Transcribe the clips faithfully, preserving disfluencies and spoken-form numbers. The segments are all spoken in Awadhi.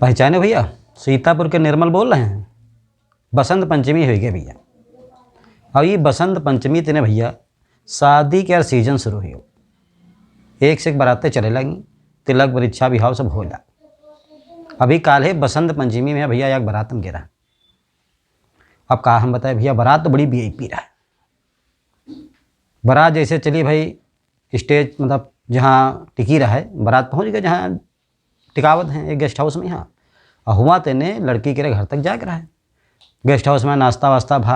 पहचाने भैया, सीतापुर के निर्मल बोल रहे हैं। बसंत पंचमी होइ गए भैया। अब ये बसंत पंचमी तने भैया, शादी के यार सीजन शुरू हुई हो। एक से एक बारातें चले लगी, तिलक परीक्षा बिहाव सब होला। अभी काल है बसंत पंचमी में भैया, एक बारात हम गिरा। अब का हम बताए भैया, बारात तो बड़ी वीआईपी रहा। बारात जैसे चली भाई, स्टेज मतलब जहाँ टिकी रहा है, बारात पहुँच गए जहाँ टिकावत हैं, एक गेस्ट हाउस में यहाँ। और हुआ तेने लड़की के घर तक जाके रहा है, गेस्ट हाउस में नाश्ता वास्ता भा,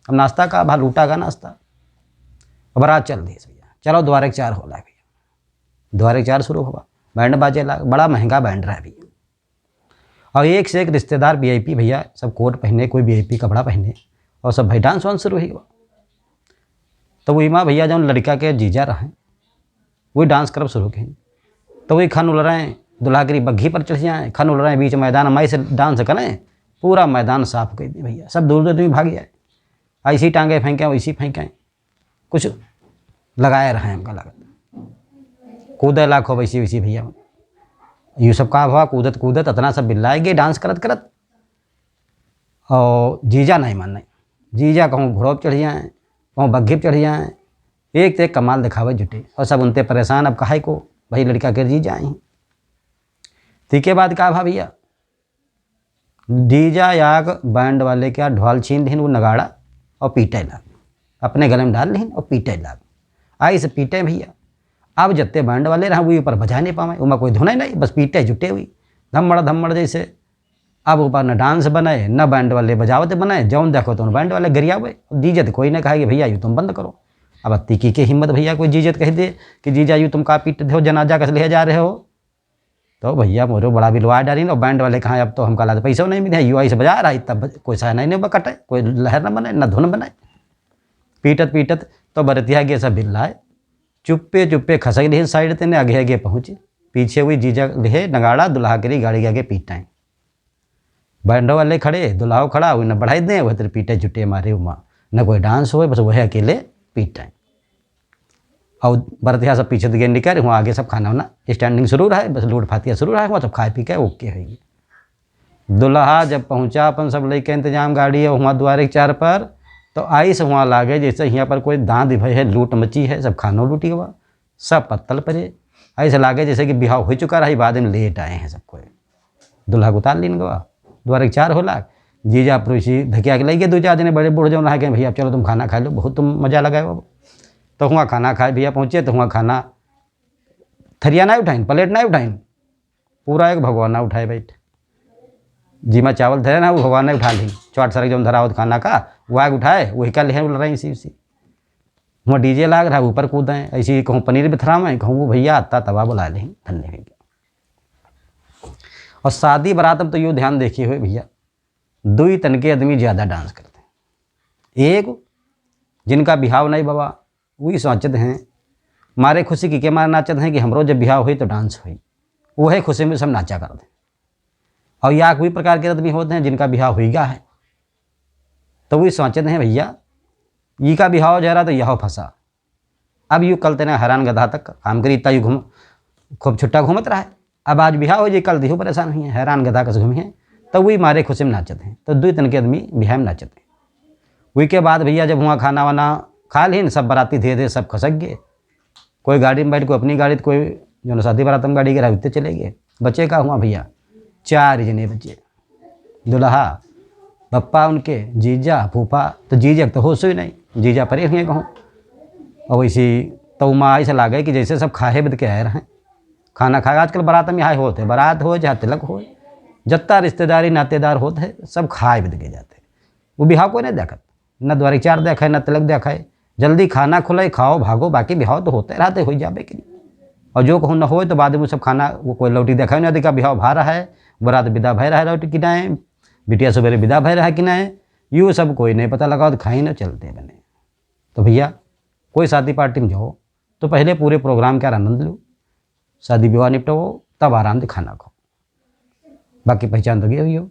अब नाश्ता का भा लूटा का नाश्ता। अब बारात चल दी भैया, चलो द्वारे के चार होला भैया, द्वारे के चार शुरू हुआ, बैंड बाजे लाग, बड़ा महंगा बैंड रहा भैया। और एक से एक रिश्तेदार वीआईपी भैया, सब कोट पहने, कोई वीआईपी कपड़ा पहने, और सब भाई डांस वांस शुरू हुआ। तो वही माँ भैया जौन लड़का के जीजा रहे, वही डांस करब शुरू कहीं। तो वही खन उलरें, दुल्हा करी बग्घी पर चढ़ जाए, खन उलरें बीच मैदान में से डांस करें, पूरा मैदान साफ कर दे भैया, सब दूर दूर में भाग जाए। ऐसी टांगे फेंकें, वैसी फेंकें, कुछ लगाए रहे हमका लागत, कूदे लाखो वैसी वैसी भैया। यू सब का हुआ, कूदत कूदत इतना सब बिल्लाए गए डांस करत करत। और जीजा नहीं माने, जीजा कहूँ घोड़ो पे चढ़ जाए, कहूँ बग्घी पे चढ़ जाए, एक ते एक कमाल दिखावे जुटे। और सब उनते परेशान, अब कहे को भाई लड़का के जीजा आई। तीके बाद का भा भैया, जीजा याक बैंड वाले क्या ढोल छीन लिहिन, वो नगाड़ा, और पीटे लाग, अपने गले में डाल लिहिन और पीटे लाग। आई से पीटे भैया। अब जत्ते बैंड वाले रहा, वो ऊपर बजा नहीं पावे, उमा कोई धुन ही नहीं, बस पीटे जुटे हुई, धम्मड़ धम्मड़ जैसे। अब ऊपर न डांस बने, न बैंड वाले बजावत बने, जौन देखो तो बैंड वाले गरियावे। अब जीजत कोई ना कहे कि भैया यू तुम बंद करो। अब अत्ती की के हिम्मत भैया, कोई जीजत कह दे कि जीजा यू तुम का पीट दे हो, जनाजा कस ले जा रहे हो। तो भैया मोरो बड़ा बिलवा डालिन, और बैंड वाले कहाँ, अब तो हमका लाद पैसा नहीं मिले, यू ऐसे बजा रहा है, तब कोई सा नहीं, नहीं कटे, कोई लहर न बने, न धुन बने। पीटत पीटत तो बरतिया गे सब बिल्लाए, चुप्पे चुप्पे खसक लिहिन साइड तेने, आगे आगे पहुँचे, पीछे हुई जीजा लिहे नगाड़ा, दुल्हा करी गाड़ी के आगे पीटाए। बैंडो वाले खड़े, दुल्हाओ खड़ा, उन्हें बढ़ाई दे, वह तेरे पीटे जुटे मारे उमा, न कोई डांस होए, बस वह अकेले पीटाए। और बरतिया सब पीछे दिए निकल, वहाँ आगे सब खाना वाना स्टैंडिंग शुरू रहा है, बस लूट फातिया शुरू रहा है, वहाँ सब खाए पी के ओके है। दुल्हा जब पहुँचा अपन सब लेके इंतजाम गाड़ी और वहाँ द्वारे के चार पर, तो आइस वहाँ लागे जैसे यहाँ पर कोई दांत भय है, लूट मची है, सब खानो लूटी हुआ, सब पत्तल परे। ऐसे लागे जैसे कि बिहाव हो चुका रहा, बाद में लेट आए हैं सब कोई। दुल्हा को उतार लीन गवा, द्वारे के चार होला। जीजा पड़ोसी धकिया के लइगे, दो चार जने बड़े बूढ़ जौन रहे, कहें, "भैया, अब चलो तुम खाना खा लो, बहुत तुम मजा लगाए हो।" तो हुआ खाना खाए, भैया पहुँचे तो हुआ खाना, थरिया ना उठाइन, प्लेट ना उठाइन, पूरा एक भगवाना उठाए बैठ। जिमा चावल धरे ना, वो भगवाना उठा ली, चाट सरक जौन धरा होत खाना का, वो आग उठाए, वही का लिहे उल रही इसी, इसी। वहाँ डीजे लाग रहा, ऊपर कूदें, ऐसी कहूँ पनीर बिथरावें, कहूँ वो भैया आता तवा बुला लें, धन्य भैया। और शादी बारात में तो यो ध्यान देखे हुए भैया, दुई तन के आदमी ज्यादा डांस करते हैं। एक जिनका बिहाव नहीं बाबा, वही सोचते हैं, मारे खुशी की के मारे नाचते हैं कि हमरो जब बिहाव हुई तो डांस हुई, वही खुशी में सब नाचा करते हैं। और या कोई प्रकार के आदमी होते हैं जिनका बिहाव हुई गया है, तो वही सोचते हैं, भैया, ई का बिहाव जा रहा तो यह फंसा। अब यू कल तेने हैरान गधा तक काम करी, इतना यू घूम, खूब छुट्टा घूमत रहा है। अब आज बिहाव हो जाए, कल दिहो परेशान हुई हैं, हैरान गधा कस घूमी हैं। तो वही मारे खुशी में नाचत हैं, तो दुई तन के आदमी बिहाव में नाचत हैं। वही के बाद भैया जब हुआ खाना वाना खा लीन, सब बाराती धीरे धीरे सब खसक गए, कोई गाड़ी में बैठ, कोई अपनी गाड़ी, तो कोई जो ना शादी बारात में गाड़ी के रहा, उत्ते चले गए। बचे का हुआ भैया, चार जने बचे, दुल्हा, पप्पा उनके, जीजा, फूफा, तो जीजा के तो होश ही नहीं, जीजा परे हुए कहूँ। और वैसे तो माँ ऐसे लागे कि जैसे सब खाए बद के आए रहे, खाना खाए। आजकल बारात में हाय होते, बारात हो चाहे तिलक हो, जत्ता रिश्तेदारी नातेदार होते हैं, सब खाए बद के जाते। वो बिहाव कोई नहीं देखत, न द्वारिक चार देखे, न तिलक देखे। जल्दी खाना खुले, खाओ, भागो, बाकी बिहाव तो होते रहते, हो जाबे के। और जो कहूँ न होए तो बाद में सब खाना, वो कोई लौटी देखे ना, देखा बिहाव भा रहा है, बारात विदा भय रहा है लौटी कि नहीं, बिटिया सवेरे विदा भय रहा कि नहीं, यू सब कोई नहीं पता लगा, तो खाई न चलते बने। तो भैया, कोई शादी पार्टी में जाओ तो पहले पूरे प्रोग्राम का आनंद लो, शादी विवाह निपटाओ, तब आराम से खाना खाओ। बाकी पहचान तो गए हुई हो,